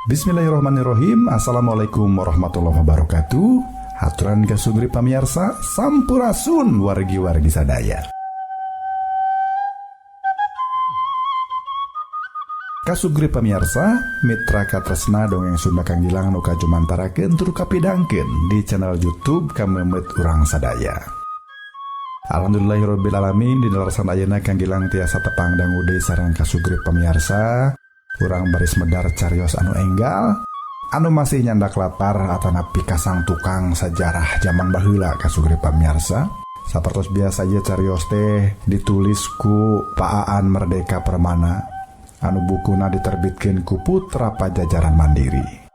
Bismillahirrahmanirrahim. Assalamualaikum warahmatullahi wabarakatuh. Haturan kasugri pamiarsa, sampurasun wargi-wargi sadaya. Kasugri pamiarsa, mitra katresna dongeng Sunda Kang Gilang nu kajumantarakeun tur kapidangkeun di channel YouTube Kamemet Urang Sadaya. Alhamdulillahirabbil alamin, dina leresan ayeuna Kang Gilang tiasa tepang dangu deui sareng kasugri pamiarsa. Urang baris medar carios anu enggal, anu masih nyandak latar atanapi kasang tukang sajarah zaman baheula kasugri pamiarsa. Sapertos biasa ieu carios teh ditulis ku Pak Aan Merdeka Permana, anu bukuna diterbitkeun ku Putra Pajajaran Mandiri.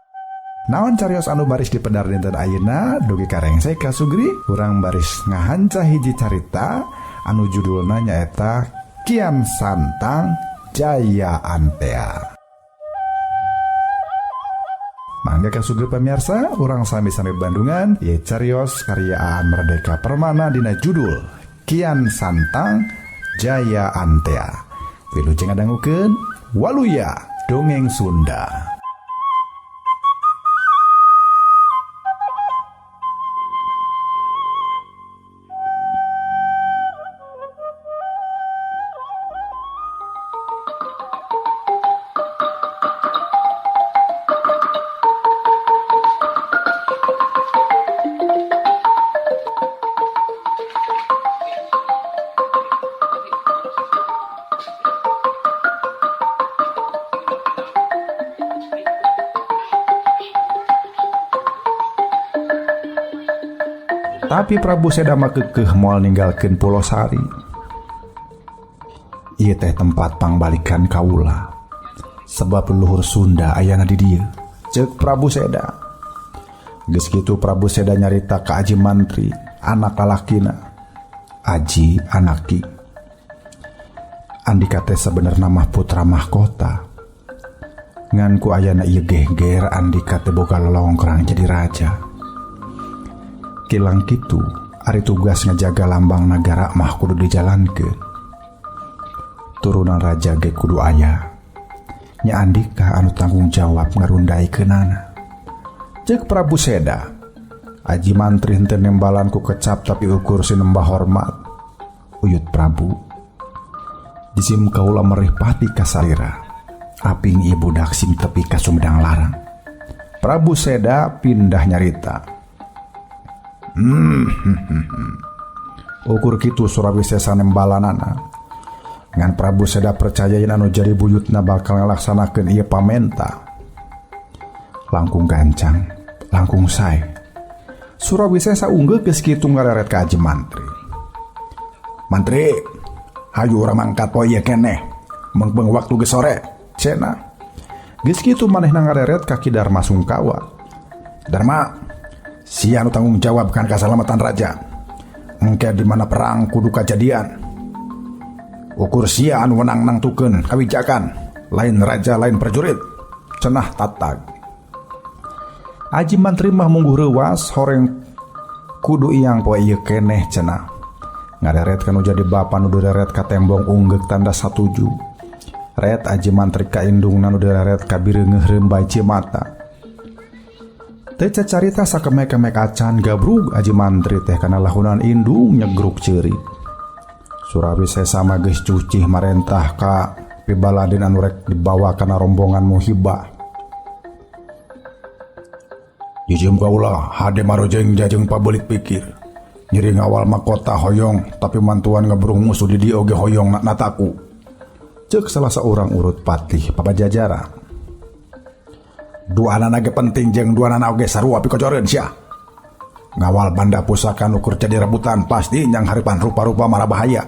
Naon carios anu baris dipedar dinten ayeuna dugi ka rengse kasugri, urang baris ngahanca hiji carita anu judulna nyaeta Kian Santang Jaya Antea. Mangga kasugri pamirsa, urang sami-sami Bandungan ye carios karya Aan Merdeka Permana dina judul Kian Santang Jaya Antea. Wilujeng ngadangukeun Waluya Dongeng Sunda. Tapi Prabu Seda mah keukeuh moal ninggalkeun Pulosari. Ieu teh tempat pangbalikan kaula. Sebab leluhur Sunda ayana di dieu. Ceuk Prabu Seda. Geus kitu Prabu Seda nyarita ka Aji Mantri, anak lalakina. Aji anaki. Andika teh sabenerna mah putra mahkota. Ngan ku ayana ieu gehger Andika teh boga lolongkrang jadi raja. Kilang kitu, ari tugas ngajaga lambang nagara mah kudu dijalankeun. Turunan raja ge kudu aya. Nya Andika anu tanggung jawab ngarundaikeunana. Ceuk Prabu Seda, Aji Mantri henteu nembalan ku kecap tapi ukur sinembah hormat. Uyut Prabu, jisim kaula merih pati kasalira. Aping ieu budak sing tepi ka Sumedang Larang. Prabu Seda pindah nyarita. Ukur kitu Surawisesa nembalanana. Ngan Prabu Seda percaya yen anu jadi buyutna bakal ngalaksanakeun ieu pamenta. Langkung gancang, langkung sae. Surawisesa unggeuh geus kitu ngareret ka Aji Mantri. Mantri, hayu urang mangkat poe ieu keneh. Mengpeng waktu geus sore, cenah. Geus kitu manehna ngareret ka Ki Darma Sungkawa. Darma, sia nu tanggung jawab kan kasalamatan raja. Engke di mana perang kudu kajadian. Ukur sia anu wenang nangtukeun kawijakan, lain raja lain prajurit. Cenah tatag. Aji Mantri mah mungguh reuwas horeng kudu iyang poe ieu keneh cenah. Ngareret kanu jadi bapa nu direret ka tembong unggeuk tanda satuju. Ret Aji Mantri ka indungna nu direret ka bireungeuh reumbai cimata. Teu cacarita sakemek-kemek acan gabrug Aji Mantri teh kana lahunan indung nyegruk ceuri. Surawisesa mah geus cucih marentah ka pibaladin anu rek dibawa kana rombongan muhibah. Jijim kaula hade marojeng jajeng pabelit pikir. Nyeri ngawal mahkota hoyong tapi mantuan ngebrung musuh di dieu oge hoyong nataku. Ceuk salah saurang urut patih Pajajaran. Dua anak ge penting jeung dua anak oge sarua pikocoreun sia. Ngawal banda pusaka nu keur jadi rebutan pasti nyang hareupan rupa-rupa marah bahaya.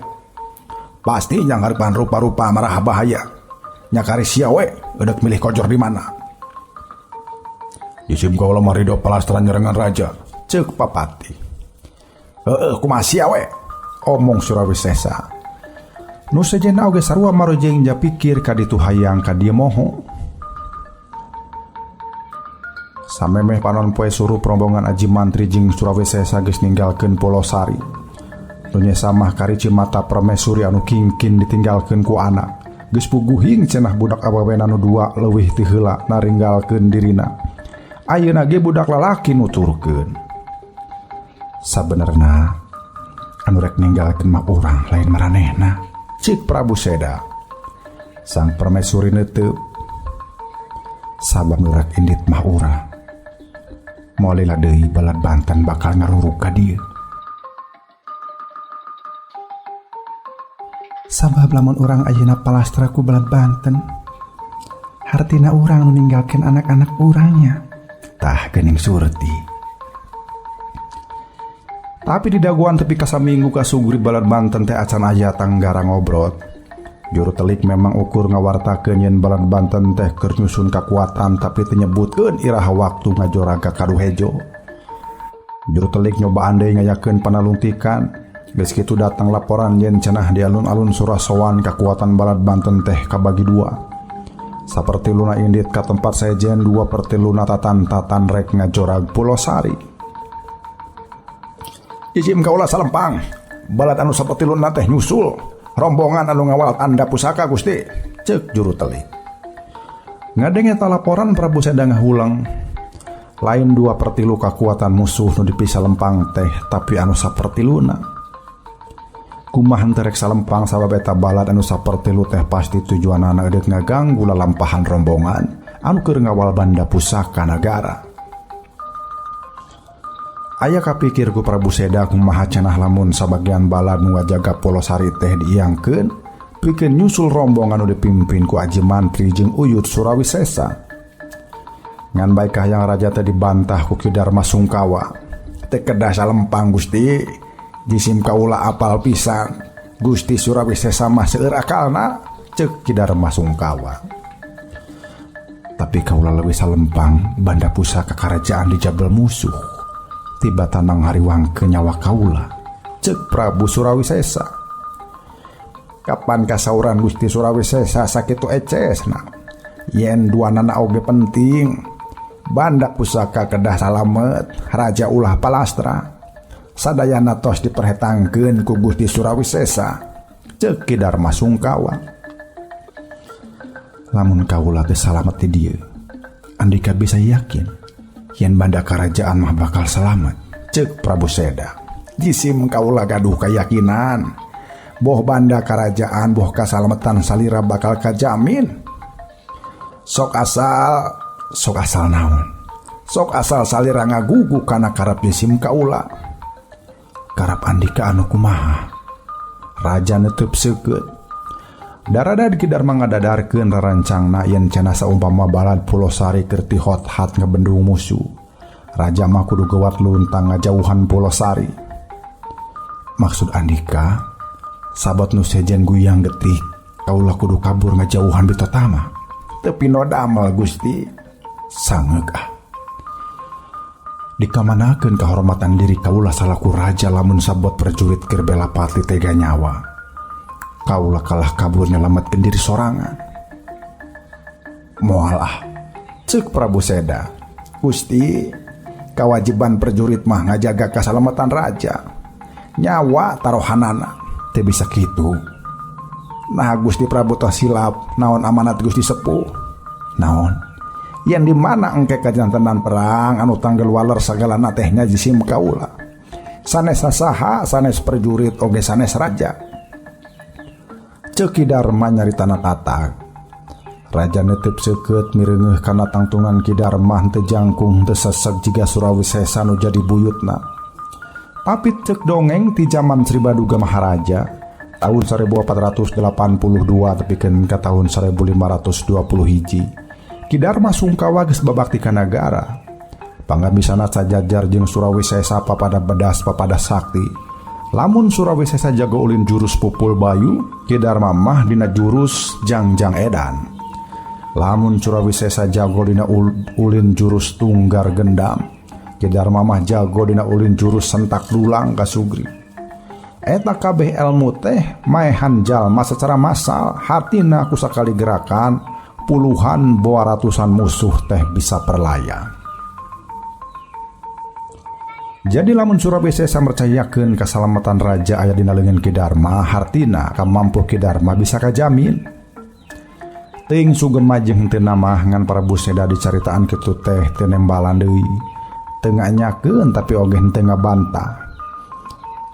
Pasti nyang hareupan rupa-rupa marah bahaya. Nya kari sia we eudeuk milih kojor di mana. Jisim kaula mah ridho palastaran nyerengan raja, ceuk Papati. Heueuh kumaha sia we? Omong Surawisesa. Nu sejenna oge sarua marojeng ja pikir ka ditu hayang ka dieu moho. Samemeh panon poe suruh rombongan Aji Mantri jeung Surawisesa geus ninggalkeun Pulosari. Nu nyesa mah kari cimata permaisuri anu kingkin ditinggalkeun ku anak. Geus puguhing cenah budak awewena nu dua leuwih ti heula naringgalkeun dirina. Ayeuna ge budak lalaki nuturkeun. Sabenerna anu rek ninggalkeun mah urang lain maranehna, cik Prabu Seda. Sang permaisuri neuteup. Sabab nu rek indit mah urang. Moal lila deui balad Banten bakal ngarurug ka dieu. Sabab lamun urang ayeuna palastra ku balad Banten, hartina urang nu ninggalkeun anak-anak urangnya. Tah geuning Surti. Tapi di daguan tepi ka saminggu kasuguri balad Banten teh acan aya tanggara ngobrot. Juru telik memang ukur ngawartakeun yen balad Banten teh keur nyusun kakuatan tapi teu nyebutkeun iraha waktu ngajorag ka Kadu Hejo. Juru telik nyobaan deui ngayakeun panalungtikan. Geus kitu datang laporan yen cenah di alun-alun Surasowan kakuatan balad Banten teh kabagi dua. Sapertiluna indit ka tempat sejen, dua pertiluna tatan-tatan rek ngajorag Pulosari. Jijim kaula salempang, balad anu sapertiluna teh nyusul rombongan anu ngawal tanda pusaka Gusti, ceuk juru telik. Ngadenge eta laporan Prabu Seda ngahulang. Lain dua pertilu kakuatan musuh nu dipisah lempang teh, tapi anu sapertiluna. Kumaha henteu rek salempang sabab eta balad anu sapertilu teh pasti tujuanana eudeuk ngaganggu lalampahan rombongan anu keur ngawal banda pusaka nagara. Aya kapikir ku Prabu Seda kumaha cenah lamun sabagian balad nu ngajaga Pulosari teh diiangkeun pikeun nyusul rombongan nu dipimpin ku Aji Mantri jeung Uyut Surawisesa. Ngan bae kahayang raja teh dibantah ku Ki Darma Sungkawa. Teu kedah salempang Gusti. Jisim kaula apal pisan. Gusti Surawisesa mah seueur akalna, ceuk Ki Darma Sungkawa. Tapi kaula leuwih salempang banda pusaka karajaan dijabel musuh. Tiba tanang hariwangkeun nyawa kaula, ceuk Prabu Surawisesa. Kapan kasauran Gusti Surawisesa sakitu ecesna? Yen duanana oge penting. Banda pusaka kedah salamet, raja ulah palastra. Sadayana tos diperhetangkeun ku Gusti Surawisesa, ceuk Ki Darma Sungkawa. Lamun kaula teh salamet di dieu, andika bisa yakin yen banda karajaan mah bakal salamet, ceuk Prabu Seda. Jisim kaula gaduh kayakinan boh banda karajaan boh kasalametan salira bakal kajamin. Sok asal naon? Sok asal salira ngagugu kana karep jisim kaula. Karep andika anu kumaha? Raja neuteub seukeut. Darada Ki Darma ngadadarkeun rarancangna yen cenah saumpama balad Pulosari keur tihot-hat ngebendung musuh. Raja mah kudu gewat luntang ngajauhan Pulosari. Maksud andika, sabot nu sejen guyang getih, kaula kudu kabur ngajauhan bitotama. Teu pino damel Gusti. Sangeuk ah. Dikamanakeun kahormatan diri kaula salaku raja lamun sabot prajurit keur bela pati tega nyawa. Kaula kalah kabur nyelametkeun diri sorangan. Moal ah, ceuk Prabu Seda. Gusti, kawajiban prajurit mah ngajaga kasalamatan raja. Nyawa tarohanana teu bisa kitu. Nah Gusti Prabu teh silap naon amanat Gusti sepuh. Naon? Yang di mana engke kajantenan perang anu tanggel waler sagalana teh nya jisim kaula. Sanes sasaha, sanes prajurit oge sanes raja. Ceuk Ki Darma nyaritana tatag. Raja neuteub seukeut mireungeuh kana tangtungan Ki Darma henteu jangkung teu seseg jiga Surawisesa nu jadi buyutna. Tapi ceuk dongeng ti jaman Sri Baduga Maharaja tahun 1482 tepikeun ka tahun 1520 hiji. Ki Darma Sungkawa geus babakti ka nagara. Pangamisana sajajar jeung Surawisesa papada bedas papada sakti. Lamun Surawisesa jago ulin jurus pupul bayu, Ki Darma mah dina jurus jangjang edan. Lamun Surawisesa jago dina ulin jurus tunggar gendam, Ki Darma mah jago dina ulin jurus sentak dulang kasugri. Eta kabeh elmu teh maehan jalma secara massal, hatina ku sakali gerakan puluhan boa ratusan musuh teh bisa perlaya. Jadi lamun Surawisesa mercayakeun kasalamatan raja aya dina leungeun Ki Darma, hartina kamampu Ki Darma bisa kajamin. Teuing sugema jeung henteu mah ngan Prabu Seda dicaritaan kitu teh teu nembalan deui. Teu nganyakeun tapi oge henteu ngabantah.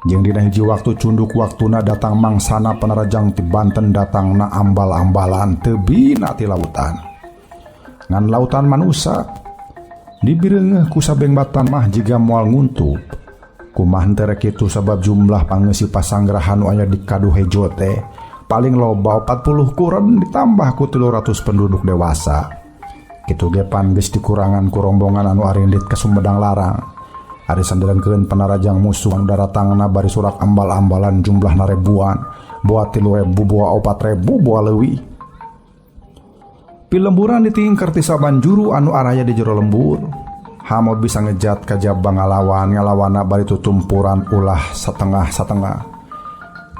Jeung dina hiji waktu cunduk waktuna datang mangsana panarajang ti Banten datangna ambal-ambalan tebina ti lautan. Ngan lautan manusa dibireungeuh ku sabeng batan mah jiga moal nguntup. Kumaha henteu rek kitu sabab jumlah pangeusi pasanggrahan nu aya di Kadu Hejo teh paling loba 40 kuren ditambah ku 300 penduduk dewasa. Kitu ge pan geus dikurangan ku rombongan anu arindit ka Sumedang Larang. Ari sandelengkeun panarajang musuh anu daratangna bari surak ambal-ambalan jumlahna ribuan, boa 3.000, boa 4.000, boa leuwih. Pilemburan ditingker ti saban juru anu araya di jero lembur. Hamo bisa ngejat kajaba ngalawan, ngalawana bari tutumpuran ulah setengah-setengah.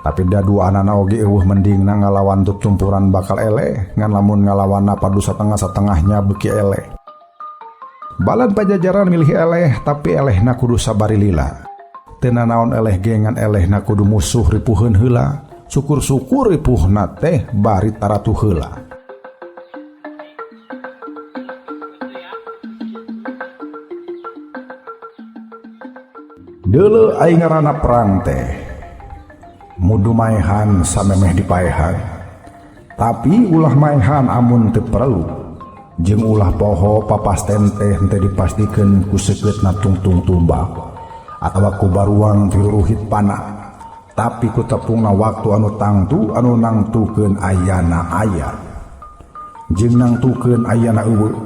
Tapi da duanana oge eueuh mendingna ngalawan tutumpuran bakal eleh, ngan lamun ngalawanna padu setengah-setengahnya beuki eleh. Balad Pajajaran milih eleh, tapi elehna kudu sabari lila. Teu nanaon eleh ge ngan elehna kudu musuh ripuheun heula, syukur-syukur ripuhna teh bari taratu heula. Deuleu aing ngaranna perang teh. Mudu maehan samemeh dipaehan. Tapi ulah maehan amun teu perlu. Jeung ulah poho papasten teh henteu dipastikeun ku seukeutna tungtung tumbak atawa ku baruang tiruruhit panah. Tapi ku tepungna waktu anu tangtu anu nangtukeun ayana aya. Jeung nangtukeun ayana eueuh.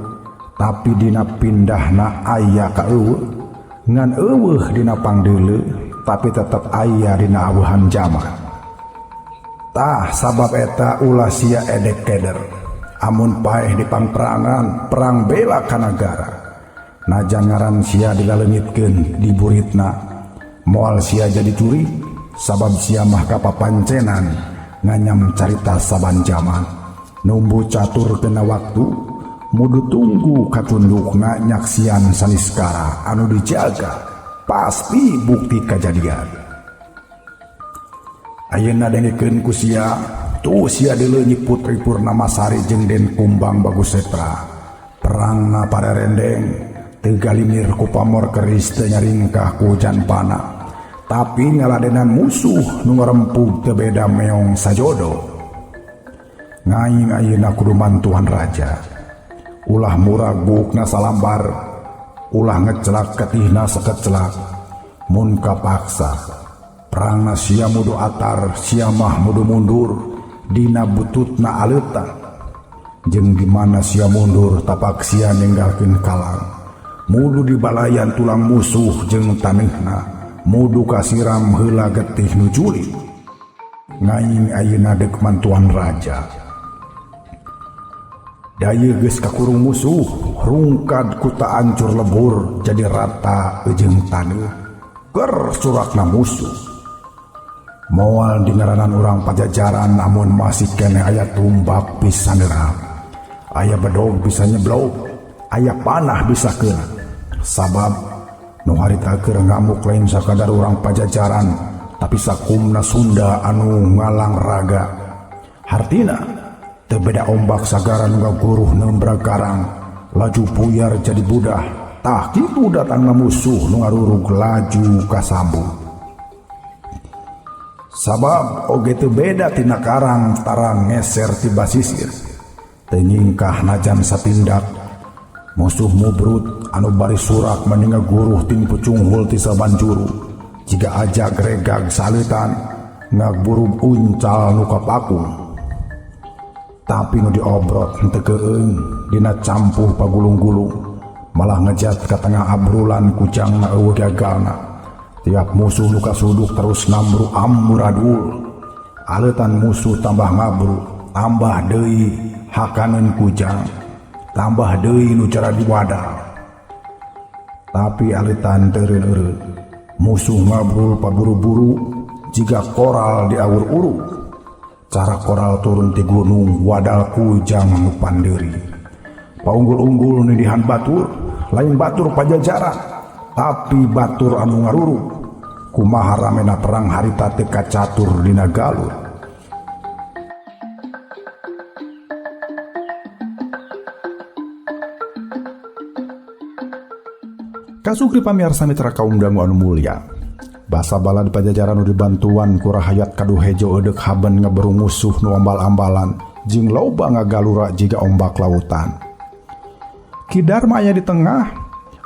Tapi dina pindahna aya ka eueuh. Ngan eueuh dina pangdeuleu tapi tetep aya dina aweuhan jaman. Tah sabab eta ulah sia edek keder. Amun paeh di pangperangan perang bela ka nagara. Najan ngaran sia dilaleungitkeun di buritna, moal sia jadi curi sabab sia mah kapapancenan nganyam carita saban jaman. Numbu catur kena waktu mudu tunggu katundukna nyaksian saniskara anu dijaga pasti bukti kajadian. Ayeuna dengekeun ku sia tuh sia deuleu Nyi Putri Purnamasari jeung Den Kumbang Bagusetra. Perangna parerendeng teu galimir ku pamor keris teu nyaringkah ku hujan panah. Tapi ngaladenan musuh nu ngarempug teu beda meong sajodo. Ngaing ayeuna kudu mantuan raja. Ulah murag buukna salambar, ulah ngecelak ketihna sakecelak. Mun kapaksa perangna sia mudu atar, sia mah mudu mundur. Dina bututna aleutan. Jeung di mana sia mundur tapak sia ninggalkeun kalang. Mudu dibalayan tulang musuh jeung taneuhna, mudu kasiram heula getih nu julit. Ngaing ayeuna deuk mantuan raja. Dayeuh geus kakurung musuh, rungkad kuta ancur lebur jadi rata jeung taneuh. Ger surakna musuh. Moal di ngaranan urang Pajajaran namun masih keneh aya tumbak bisa nerang, aya bedog bisa nyeblog, aya panah bisa kena. Sabab nu harita keur ngamuk lain sakadar urang Pajajaran, tapi sakumna Sunda anu ngalang raga. Hartina teu beda ombak sagara nu ngaguruh nembrag karang, laju buyar jadi budah. Tah kitu datangna musuh nu ngarurug laju kasambung. Sabab oge teu beda tina karang tarang ngeser ti basisir. Teu nyingkah najan satindak. Musuh mubrut anu bari surak mending ngaguruh ting pucunghul ti saban juru. Jiga ajag regag saleutan ngagburub uncal nu kapakung. Tapi nu diobrot henteu keueung dina campuh pagulung-gulung, malah ngejat ka tengah abrulan kujangna eueuh gagalna. Tiap musuh nu kasuduk terus nambru amburadul. Aleutan musuh tambah ngabru, tambah deui hakaneun kujang, tambah deui nu cara diwadal. Tapi aleutan teu eureun-eureun. Musuh ngabrul paburu-buru jiga koral di awur-uru. Cara koral turun ti gunung wadal kujang nu pandeuri. Paunggul-unggul nindihan batur, lain batur Pajajaran, tapi batur anu ngaruru. Kumaha ramena perang harita teu kacatur dina galur. Kasugri pamiarsa mitra kaum dangu anu mulya. Basa balad Pajajaran nu dibantuan ku rahayat Kaduhejo eudek haben ngeberu musuh nu ambal-ambalan jeung loba ngagalura jiga ombak lautan. Ki Darma aya di tengah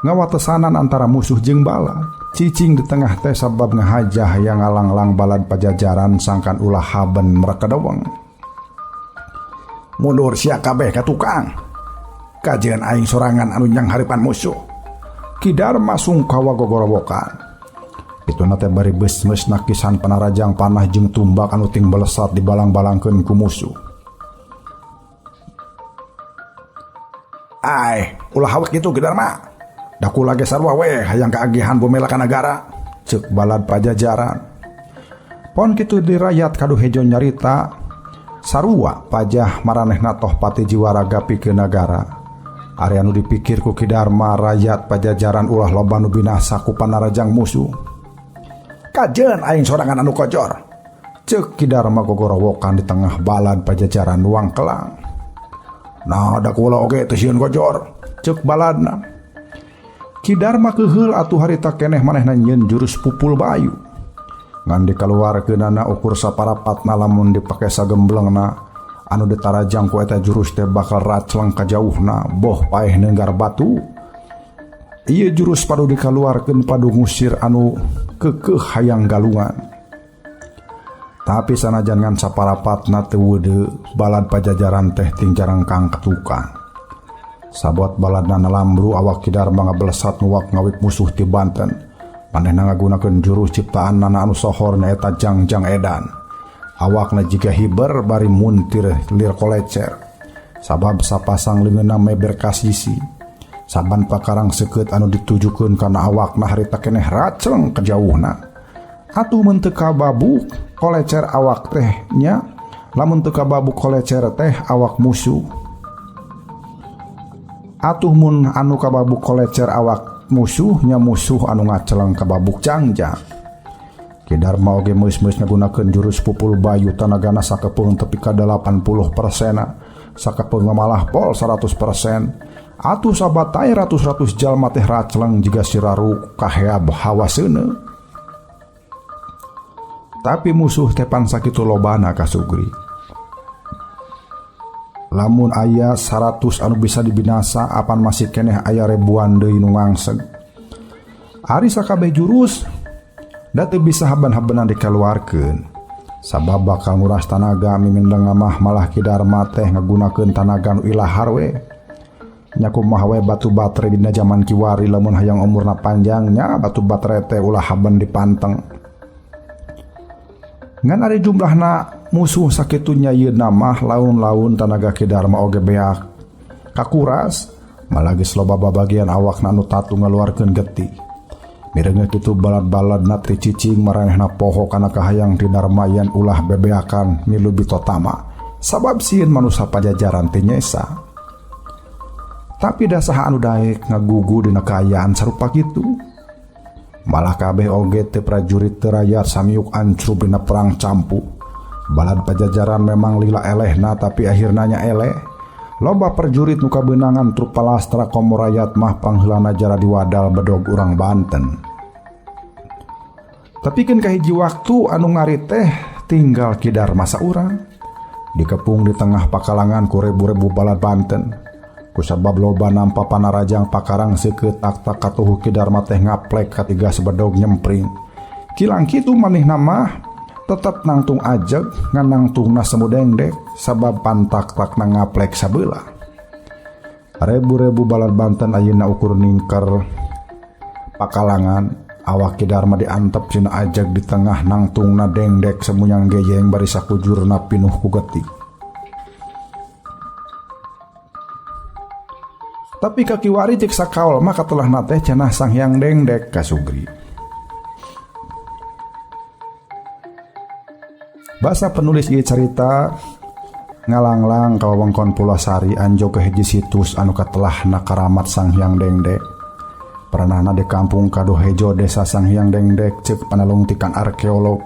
ngawatesanan antara musuh jeung bala. Cicing di tengah teh sabab ngahajah hayang ngalanglang balad Pajajaran sangkan ulah haben merekedeweng. Mundur sia kabeh ka tukang. Kajian aing sorangan anu nyang haripan musuh. Ki Darma sungkawa gogorowokan. Kituna teh bari beus-meus nakisan panarajang panah jeung tumbak anu ting belesat dibalang-balangkeun ku musuh. Ai, ulah hawek kitu Ki Darma. Da kula ge sarua we hayang kaagihan bumela ka nagara, ceuk balad Pajajaran. Pon kitu dirayat Kaduhejo nyarita sarua pajah maranehna toh pati jiwa raga pikeun nagara. Ari anu dipikir ku Ki Darma rakyat Pajajaran ulah loba nu binasa ku panarajang musuh. Kajeun aing sorangan anu kojor, ceuk Ki Darma gogorowokan di tengah balad Pajajaran nuang kelang. Nah, da kula oge teu sieun kojor, ceuk baladna. Ki Darma keuheul atuh harita keneh manehna nyieun jurus pupul bayu. Ngan dikaluarkeunana ukur saparapatna lamun dipake sagemblengna anu ditarajang ku eta jurus teh bakal racleng ka jauhna boh paeh neunggar batu. Ieu jurus padu dikaluarkeun padu ngusir anu keukeuh hayang galungan. Tapi sanajan ngan saparapatna teu weudeu, balad Pajajaran teh ting jarengkang ka tukang. Sabot baladna nalambru awak Ki Darma ngabelesat nuwak ngawit musuh ti Banten. Manehna ngagunakeun jurus ciptaanana anu sohor nyaeta Jangjang Edan. Awakna jiga hiber bari muntir lir kolecer. Sabab sapasang leungeunna meber ka sisi. Saban pakarang seukeut anu ditujukeun kana awakna harita keneh racleng ka jauhna. Atuh mun teu kababuk kolecer awak teh nya, lamun teu kababuk kolecer teh awak musuh. Atuh mun anu kababuk kolecer awak musuh nya musuh anu ngaceleng kababuk jangjang. Ki Darma oge meus-meus ngagunakeun jurus pupul bayu tanagana sakepeung tepi ka 80%, sakepeung malah pol 100%. Atuh sabatay ratus-ratus jalma teh racleng jiga siraru kaheab hawa seuneu. Tapi musuh teh pan sakitu lobana kasugri. Lamun aya 100 anu bisa dibinasa apan masih keneh aya ribuan deui nu ngangseg. Ari sakabeh jurus da teu bisa haben-habenan dikaluarkeun. Sabab bakal nguras tanaga mimindeng mah malah Ki Darma teh ngagunakeun tanaga nu ilahar we. Nya kumaha we batu batere dina jaman kiwari lamun hayang umurna panjang nya batu batere teh ulah haben dipanteng. Ngan ari jumlahna musuh sakitu nyayeuna mah laun-laun tanaga Ki Darma oge beak kakuras, malah geus loba babagian awakna anu tatu ngaluarkeun getih. Mireungeut kitu balad-baladna tri cicing maranehna poho kana kahayang Ki Darma yen ulah bebeakan milu bitotama sabab sieun manusa Pajajaran teh nyesa. Tapi da saha anu daek ngagugu dina kaayaan sarupa kitu? Malah kabeh oge teu prajurit teu rayat samiuk ancrub dina perang campu. Balad Pajajaran memang lila elehna tapi akhirna nya eleh. Loba prajurit nu kabeunangan trup palastra komo rayat mah pangheulana jara diwadal bedog urang Banten. Tapi keun kahiji waktu anu ngari teh tinggal Ki Darma saurang. Dikepung di tengah pakalangan ku rebu-rebu balad Banten. Kusabab loba nampa panarajang pakarang seukeut tak-tak katuhu Ki Darma teh ngaplek katiga sebedog nyempring. Kilang kitu manehna mah tetep nangtung ajeg ngan nangtungna semu dengdek sabab pantak-takna ngaplek sabelah. Rebu-rebu balad Banten ayeuna ukur ningker pakalangan awak Ki Darma diantep cina ajeg di tengah nangtungna dengdek semunyang geyeng bari sakujurna pinuh ku getih. Tapi kakiwari cek sakaol mah katelahna teh cenah Sang Hyang Dengdek kasugri. Basa penulis ieu carita ngalanglang ka wewengkon Pulasari anjog ke hiji situs anu katelahna karamat Sang Hyang Dengdek. Peranahna di kampung Kaduhejo desa Sang Hyang Dengdek cek panalungtikan arkeolog.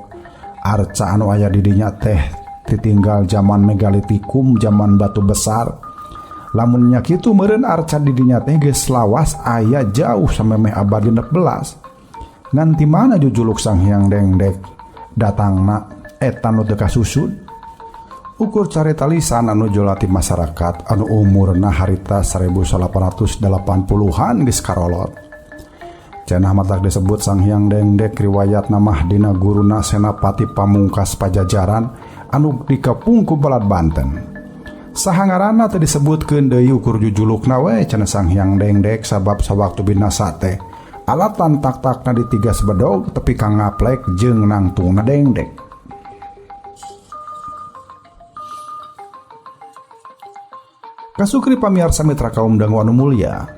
Arca anu aya di dinya teh ditinggal zaman megalitikum zaman batu besar. Lamun nya kitu meureun arca di dinya teh geus lawas aya jauh samemeh abad 16. Ngan ti mana jujuluk Sang Hyang Dengdek datangna eta nu teu kasusud. Ukur carita lisan anu jolati masyarakat anu umurna harita 1880-an geus karolot. Cenah matak disebut Sang Hyang Dengdek riwayat namah dina guruna Senapati Pamungkas Pajajaran anu dikepung ku Balad Banten. Saha ngaranna teu disebutkeun deui ukur jujulukna we cenah Sang Hyang Dengdek sabab sawaktu binasa teh alatan tak-takna ditigas bedog tepi ka ngaplek jeung nangtungna dengdek. Kasukri pamiarsa mitra kaum dangu anu mulia.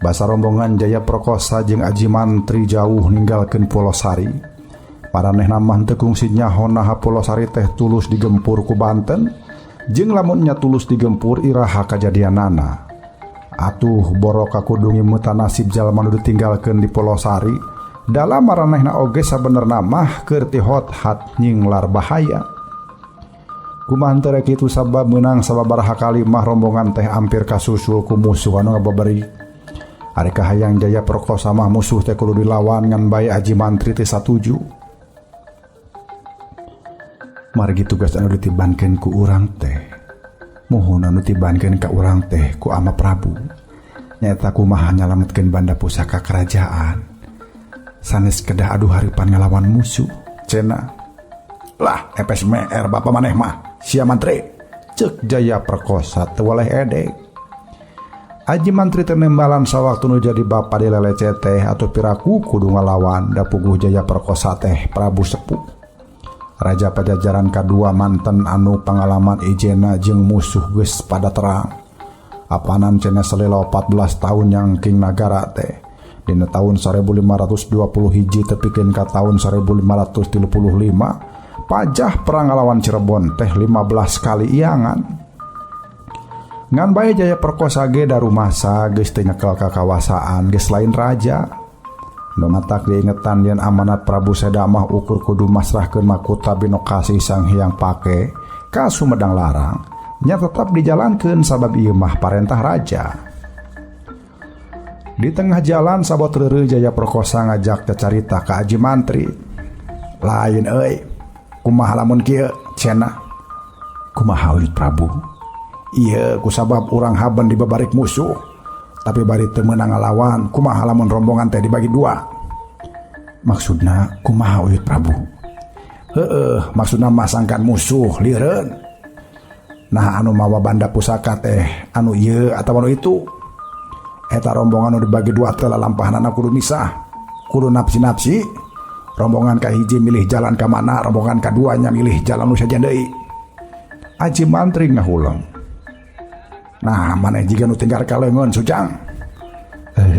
Basa rombongan Jaya Prakosa jeung Aji Mantri jauh ninggalkeun Pulosari. Paranehna mah teu kungsi nyaho naha Pulosari teh tulus digempur ku Banten, jeung lamun nya tulus digempur iraha kajadianana. Atuh boro kakudungi muta nasib jalma nu ditinggalkeun di Pulosari, dalam maranehna oge sabenerna mah keur tihot-hat nyinglar bahaya. Kumaha teu rek kitu sabab meunang sababaraha kali mah rombongan teh ampir kasusul ku musuh anu ngababari. Ari kahayang Jaya Prakosa mah musuh teh kudu dilawan ngan bae Aji Mantri teh satuju. Margi tugas anu ditibankeun ku urang teh. Muhun anu tibankeun ka urang teh ku Ama Prabu. Nyaeta kumaha nyalametkeun banda pusaka kerajaan. Sanes kedah adu haripan ngalawan musuh. Cenah. Lah, FSMR bapa maneh mah. Sia mantri. Ceuk Jaya Prakosa teu waleh edek. Aji Mantri teh nembalan sawaktu nu jadi bapa dilelece teh atuh piraku kudu ngalawan da puguh Jaya Prakosa teh Prabu Sepuh. Raja Pajajaran kadua manten anu pangalaman ijena jeung musuh geus pada terang. Apanan cenah salila 14 tahun nyangking nagara teh. Dina tahun 1520 hiji tepikeun ka tahun 1535 pajah perang ngalawan Cirebon teh 15 kali iangan. Ngan bae Jaya Prakosa ge darumasa geus teu nyekel kakawasaan geus lain raja. Nu matak diingetan yen amanat Prabu Seda mah ukur kudu masrahkeun makota Binokasih Sang Hyang Pake ka Sumedang Larang nya tetap dijalankeun sabab ieu mah parentah raja. Di tengah jalan sabot reureuh Jaya Prakosa ngajak cacarita ka Aji Mantri. Lain euy, kumaha lamun kieu cenah? Kumaha Uyut Prabu? Ieu kusabab urang haben dibabarik musuh. Tapi bari teu meunang ngalawan, kumaha lamun rombongan teh dibagi dua? Maksudna kumaha Uyut Prabu? Heueuh, maksudna masangkan musuh lieureun. Nah anu mawa banda pusaka teh anu ieu atawa anu itu? Eta rombongan anu dibagi dua teh lalampahanana kudu misah, kudu napsi-napsi. Rombongan kahiji milih jalan ka mana, rombongan kaduanya milih jalan nu sajen deui. Aji Mantri ngahuleng. Nah, maneh jiga nu tinggal ka leungeun Sujang.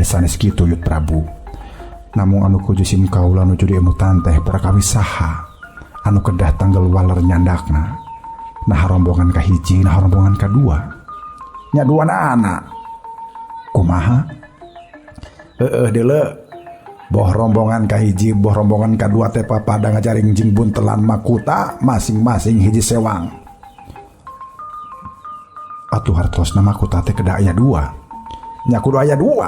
Sanes kitu Yut Prabu. Namung anu kuju sim kaula nu jadi emutan teh perkawis saha anu kedah tanggal waler nyandakna. Nah rombongan kahiji, nah rombongan kadua. Nya dua anak. Kumaha? Heeh deuleu. Boh rombongan kahiji, boh rombongan kadua teh papada ngajaring jeung buntelan makuta masing-masing hiji sewang. Atuh hartosna makuta teh kedah aya dua. Nya kudu aya dua.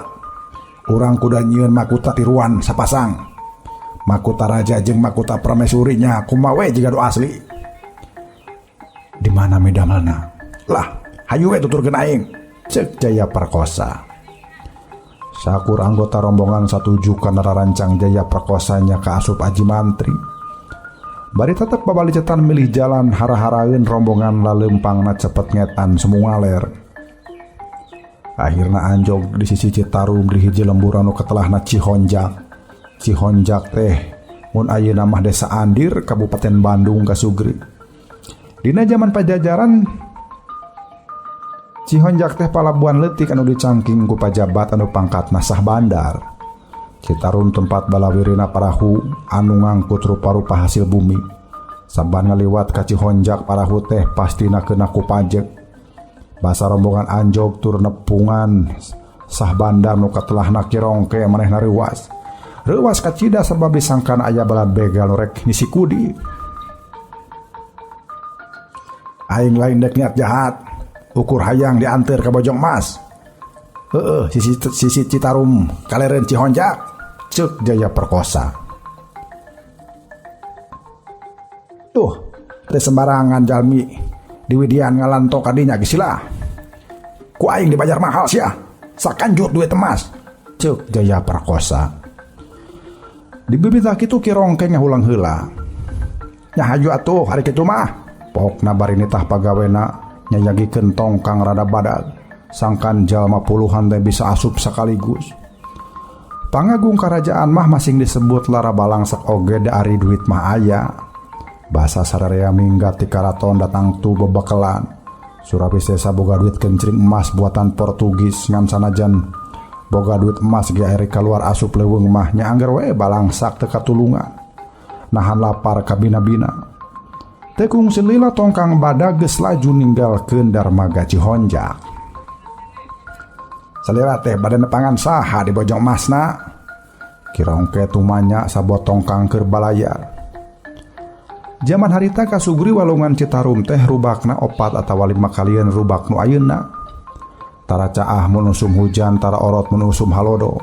Urang kudu nyieun makuta tiruan sapasang. Makuta raja jeung makuta pramesurinya kumaha we jiga nu asli. Di mana medamelna? Lah, hayu we tuturkeun aing. Ceuk Jaya Prakosa. Sakur anggota rombongan satuju kana rarancang Jaya Prakosanya ka asup Aji Mantri. Bari tetep babalicetan milih jalan hara-haraeun rombongan lalempangna cepet ngetan sumualer. Akhirna anjog di sisi Citarum di hiji lembur anu ketelahna Cihonjak. Cihonjak teh mun ayeuna mah desa Andir Kabupaten Bandung Kasugri. Dina zaman Pajajaran Cihonjak teh palabuhan leutik anu dicangking ku pajabat anu pangkatna sah bandar. Citarum tempat balawirina parahu anu ngangkut rupa-rupa hasil bumi. Saban ngaliwat ka Cihonjak parahu teh pastina kena ku pajek. Basa rombongan anjog tur nepungan sah bandar nu katelahna kirongke manehna reuwas. Reuwas kacida sabab disangkana aya balad begal nu rek ngisi kudi. Aing lain dek niat jahat. Ukur hayang dianteur ka Bojong Mas. Heeh, sisi sisi Citarum kalereun Cihonjak. Ceuk Jaya Perkosa. Tuh, teu sembarangan jalmi diwidian ngalanto ka dinya geus sila. Ku aing dibayar mahal sia. Sakanjut duit emas. Ceuk Jaya Perkosa. Dibibita kitu Ki Rongkeng ngahulang heula. Nya hayu atuh hari kitu mah. Pokna bari nitah pagawena nyayagikeun tongkang rada badag. Sangkan jalma puluhan teh bisa asup sakaligus. Pangagung karajaan mah masing disebut lara balangsak oge da ari duit mah aya. Basa sararea minggat ti karaton datang tu bebekelan. Surawisesa boga duit kencring emas buatan Portugis ngan sanajan boga duit emas ge ari kaluar asup leuweung mah nya angger we balangsak teu katulungan. Nahan lapar kabina-bina. Teu kungsi lila tongkang badag geus laju ninggalkeun darmaga Cihonjak. Salira teh bade nepangan saha di Bojong Masna? Ki Rongke tumanya sabot tongkang keur balayar. Jaman harita kasugri walungan Citarum teh rubakna opat atawa lima kalian rubak nu ayeuna. Tara caah mun usum hujan, tara orot mun usum halodo.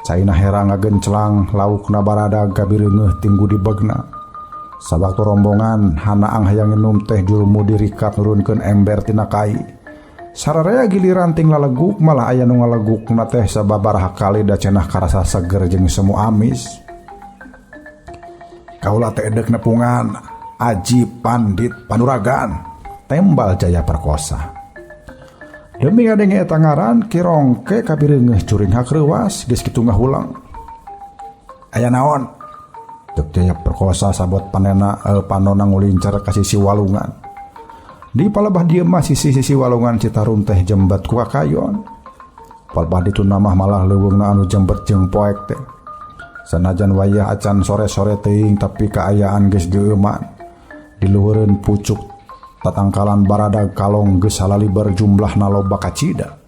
Caina herang ngagenclang, laukna baradag kabireungeuh tinggu dibegna. Sawaktu rombongan hanaang hayang nginum teh jurmu dirikat nurunkeun ember tina kai. Sararea giliran ting laleguk malah aya nu ngalegukna teh sababaraha kali da cenah karasa seger jeung semu amis. Kaula teh edek nepungan Aji Pandit Panuragan, tembal Jaya Perkosa. Demi ngadenge eta ngaran Ki Rongke kabireungeuh curinghak reuwas geus kitu ngahulang. Aya naon? Ceuk Jaya Perkosa sabot panena panona ngulincar ka sisi walungan. Di palebah dieu mah sisi-sisi walungan Citarum teh jembet ku kakayon. Palebah dituna mah malah leuweungna anu jembet jeung poek teh. Sanajan wayah acan sore-sore teuing tapi kaayaan geus geueuman. Di luhureun pucuk tatangkalan baradag kalong geus salaliber jumlahna loba kacida.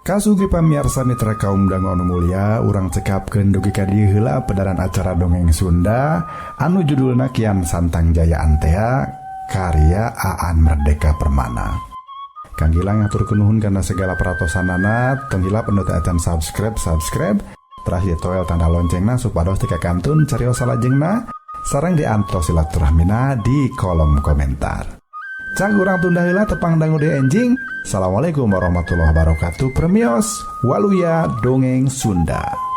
Kasugi pamiarsa mitra kaum dangu anu mulia, urang cekapkeun dugi ka dieu heula pedaran acara dongeng Sunda anu judulna Kian Santang Jaya Antea karya Aan Merdeka Permana. Kang Gilang ngaturkeun nuhun kana segala peratosanana, tong hilap anu teu acan subscribe, subscribe, teras ditoel tanda loncengna supados teu kakantun carios salajengna, sareng diantos silaturahmina di kolom komentar. Cang urang tunda heula tepang dangu deui enjing. Assalamualaikum warahmatullahi wabarakatuh. Premios Waluya Dongeng Sunda.